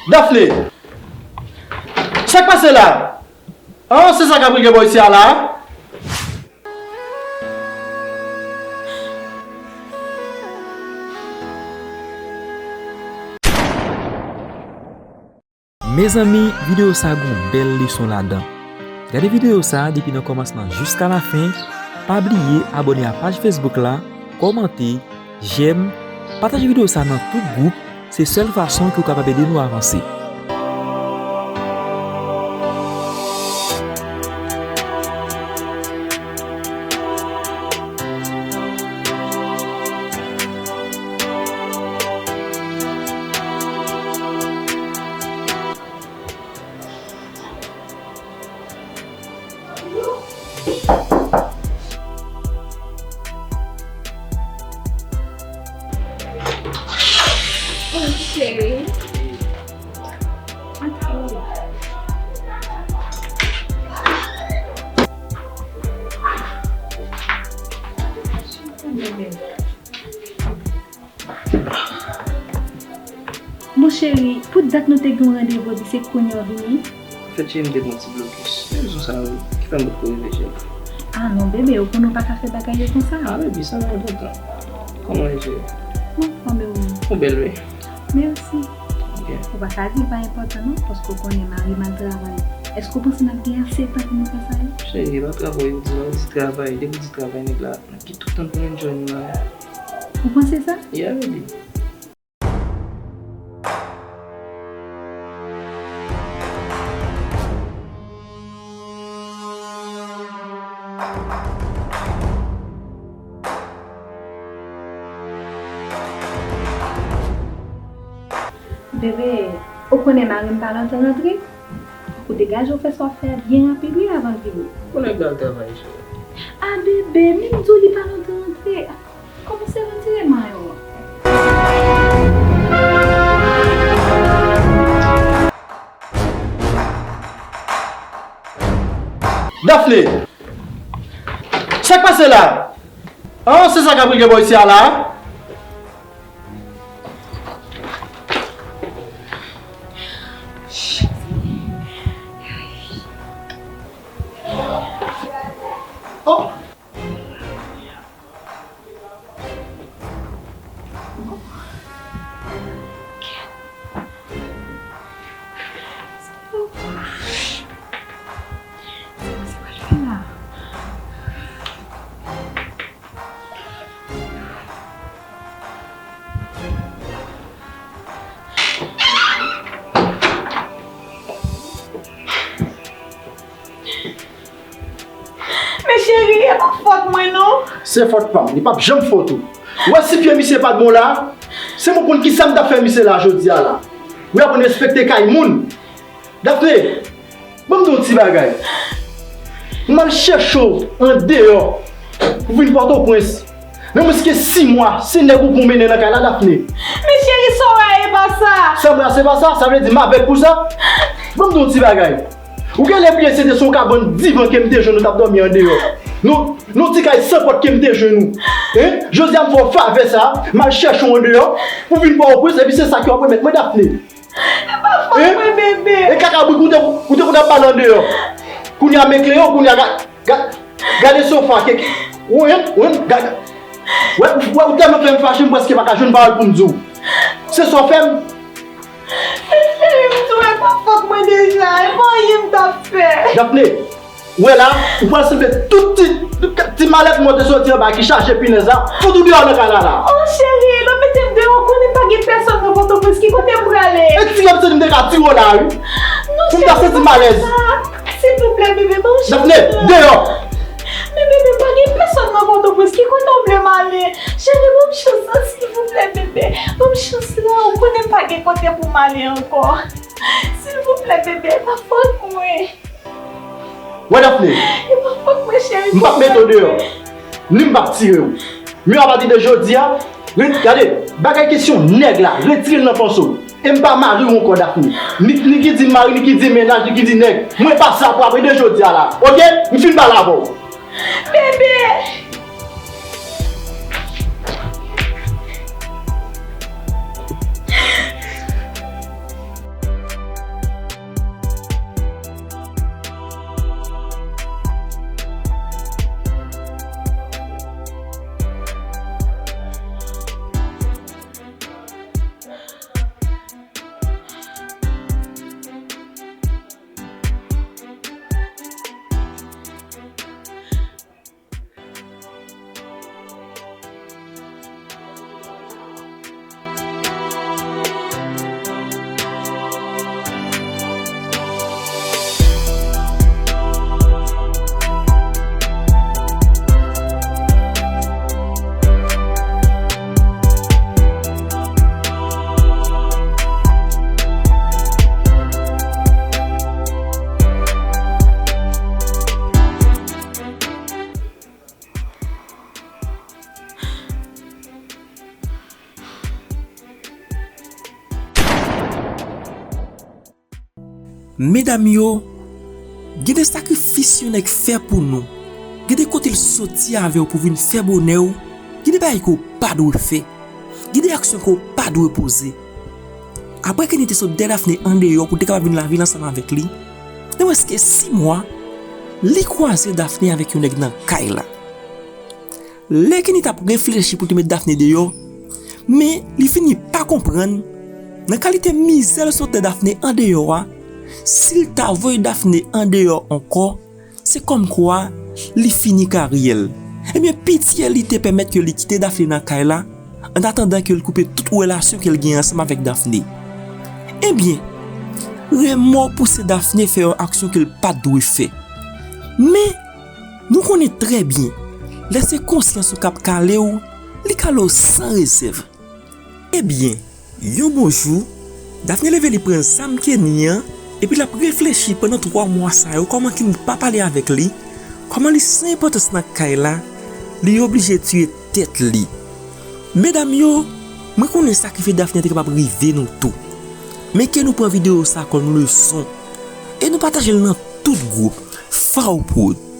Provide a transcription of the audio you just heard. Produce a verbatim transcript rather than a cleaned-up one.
Dafne! Sa k pase la? An, se sa k ap regle bò isi a la? Mezanmi, videyo sa gon bèl leson ladan. Gade videyo sa depi nan kòmansman jiska lafen. Pa bliye abòne a paj Facebook la, kòmante, jèm, pataje videyo sa nan tout gwoup. Se sèl fason ke w kapab ede nou avanse. Cheri. Mon cheri, pou dat nou te gen yon randevou, epi se kounye a w vini? Anfèt, cheri, m te pran ti blokis. Se rezon sa a, wi, ki fè m potko rive, cheri. Ah non, bebe, ou konnen w pa ka fè bagay yo konsa. Ah, bebe, sa pa enpòtan. Kòman w ye, cheri? M anfòm, e ou menm? Ou bèl, wi. Mèsi. Ok. Ou pa ka di pa enpòtan, non, paske w konnen mari m al travay. Èske w panse n ap gen ase tan pou nou fè sa yo? Cheri, e pa travay ou di la, ou di travay. Depi w di travay, nèg la, n ap gen tout tan pou n enjoy nou la. Ou panse sa? Yeah, baby. Bebe, ou konnen mari m pa lontan rantre? Fòk ou degaje w fè sa w ap fè a byen rapid wi avan l vini. Bon, nèg la al travay, cheri. A bebe, men m di w li pa lontan rantre. Kòmanse retire mayo an. Dafne! Sa k pase la? An, se sa k ap regle bò isi a la? Oh! Men cheri, e pa fòt mwen non. Se fòt pa m, li p ap janm fòt ou. Ou wè si pye misye pa t bon la, se mwen konn kisa m t ap fè misye la jodi a la. Ou aprann respekte kay moun. Dafne, ban m di w yon ti bagay. M al chèche w andeyò pou vin Pòtoprens. Nan mwens ke sis mwa, se nèg ou pou mennen nan kay la, Dafne. Men cheri, sa w rayi pa sa. Sa m rayi se pa sa, sa vle di m avèg pou sa. Ban m di w yon ti bagay. Ou genlè bliye se te sou yon kabann divan ke m te jwenn ou t ap dòmi andeyò. Non, non ti kay san pòt ke m te jwenn ou. Hein? Jodi a m fè w favè sa, m al chèche w andeyò pou vin Pòtoprens, epi se sa ke w ap remèt mwen, Dafne. E pa fòt mwen, bebe. E kaka brik ou te, ou te konn ap bale andeyò. Kounye a men kleyon, kounye a ga-, ga-, gade sofa, ke, ke, ou, hein, ou, hein, ga-, wè, wè, ou tèlman fè m fache, m prèske pa ka jwenn pawòl pou m di w. Se sa w fè m. Men cheri, m di w, e pa fòt mwen deja, e pa anyen m t ap fè. Dafne, ou wè la, ou pral sanble tout ti, tout ti malèt mwen te soti anba ki chaje pinèz la, fout ou deyò nan kay la la. Oh cheri, lè w mete m deyò, ou konnen pa gen pèsòn nan Pòtoprens, ki kote m prale? E ti lè m santi m te ka tire w la, wi. Non, cheri, pa fè sa. Silvouplè, bebe, ban m chans la. Dafne, deyò. Men bebe, pa gen pèsòn nan Pòtoprens, ki kote w vle m ale? Cheri, ban m chans la, silvouplè, bebe. Ban m chans la, ou konnen m pa gen kote pou m ale ankò. Silvouplè, bebe, e pa fòt mwen. Wè, Dafne, m p ap mete w deyò, ni m p ap tire w. Men apati de jodi a, re-, gade, bagay kesyon nèg la, retire l nan panse w. E m pa mari w ankò, Dafne. Ni, ni ki di mari, ni ki di mennaj, ni ki di nèg. Mwen pa sa pou apre de jodi a la. Oke? M fin pale avè w. Bebe! Medam yo, gen de sakrifis yon nèg fè pou nou. Gen de kote l soti avè w pou vin fè bonè w. Gen de bagay ke w pa dwe fè. Gen de aksyon ke w pa dwe poze. Apre Kenny te sot dèyè Daphné andeyò pou te kapab vin lavi l ansanm avèk li, nan mwens ke sis mwa, li kwaze Daphné avèk yon nèg nan kay la. Lè Kenny t ap reflechi pou te met Daphné deyò, men li fini pa konprann, nan kalite mizè l sot dèyè Daphné andeyò a, si l ta voye Daphné andeyò ankò, se kòmkwa li fini karyè l. Ebyen, pitye li te pèmèt ke li kite Daphné nan kay la, an atandan ke l koupe tout relasyon ke l gen ansanm avèk Daphné. Ebyen, remò pouse Daphné fè yon aksyon ke l pa t dwe fè. Men, nou konnen trè byen, lè se konsyans ou k ap kale w, li kale w san rezèv. Ebyen, yon bon jou, Daphné leve li pran zam Kenny an, epi l ap reflechi pandan twa mwa sa yo kòman Kenny pa pale avèk li, kòman li san enpòtans nan kay la, li oblije tiye tèt li. Medam yo, mwen konnen sa ki fè Daphné te kapab rive nou tou. Men ke nou pran videyo sa kòm leson, e nou pataje l nan tout gwoup. Faw Prod.